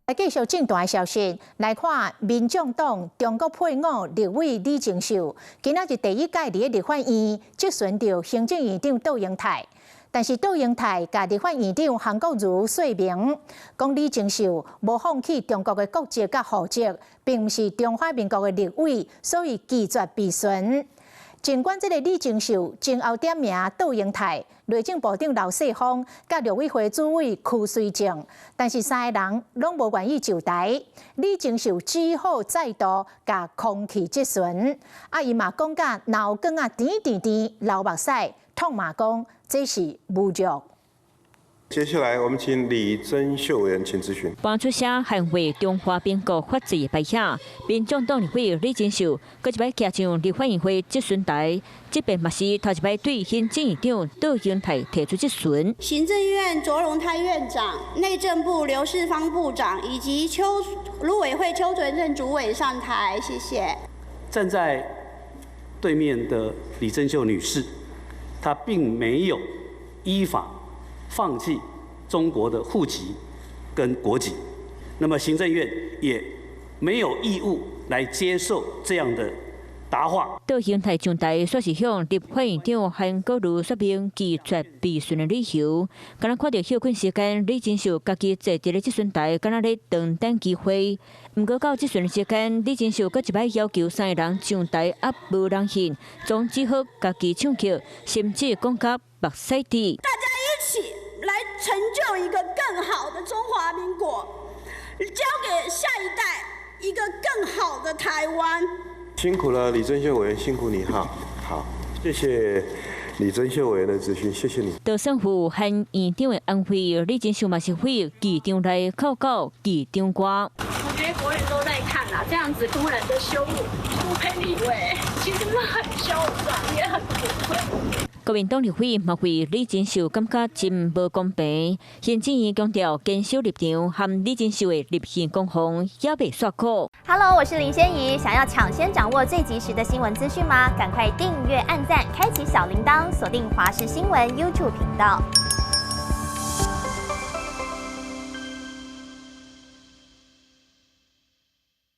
來繼續政壇的消息，來看民眾黨中國配偶立委李貞秀，今仔日第一屆佇咧立法院質詢著行政院長卓榮泰，但是卓榮泰共立法院長韓國瑜說明，講李貞秀無放棄中國的國籍佮戶籍，並毋是中華民國的立委，所以拒絕備詢。儘管這个李貞秀前後點名卓榮泰、內政部長劉世鋒、佮陸委會主委邱垂正，但是三个人攏無願意就台。李貞秀只好再度共空氣質詢，啊，伊嘛講甲腦梗仔甜甜甜流目屎，痛罵講這是侮辱。接下來，我們請李貞秀委員請質詢。搬出聲捍衛中華民國法治的牌響，民眾黨立委李貞秀，閣一擺徛上立法院會質詢台，這擺嘛是頭一擺對行政院長卓榮泰提出質詢。行政院卓榮泰院長、內政部劉世芳部長以及邱陸委會邱垂正主委上台，謝謝。站在對面的李貞秀女士，她並沒有依法放棄中國的戶籍跟國籍，那麼行政院也沒有義務來接受這樣的答話。卓榮泰上台，煞是向立法院長韓國瑜說明拒絕備詢的理由。敢若看著歇睏時間，李貞秀家己坐佇咧質詢台，敢若咧等等機會。毋過到質詢的時間，李貞秀閣一擺要求三个人上台，猶無人應，總只好家己唱曲，甚至講甲目屎滴。大家一起來成就一個更好的中華民國，交給下一代一個更好的台灣。辛苦了，李貞秀委員，辛苦你哈。好，謝謝李貞秀委員的質詢，謝謝你。就算有韓院長的安慰，李貞秀嘛是回議場內哭到議場外。我覺得國人都在看啦，這樣子公然的羞辱不配立委，其實是很囂張，也很不配。國民黨立委嘛為李貞秀感覺真無公平，行政院強調堅守立場，和李貞秀的立憲攻防猶未煞科。 Hello，我是林仙怡，想要搶先掌握最及時的新聞資訊嗎？趕快訂閱、按讚、開啟小鈴鐺，鎖定華視新聞 YouTube 頻道。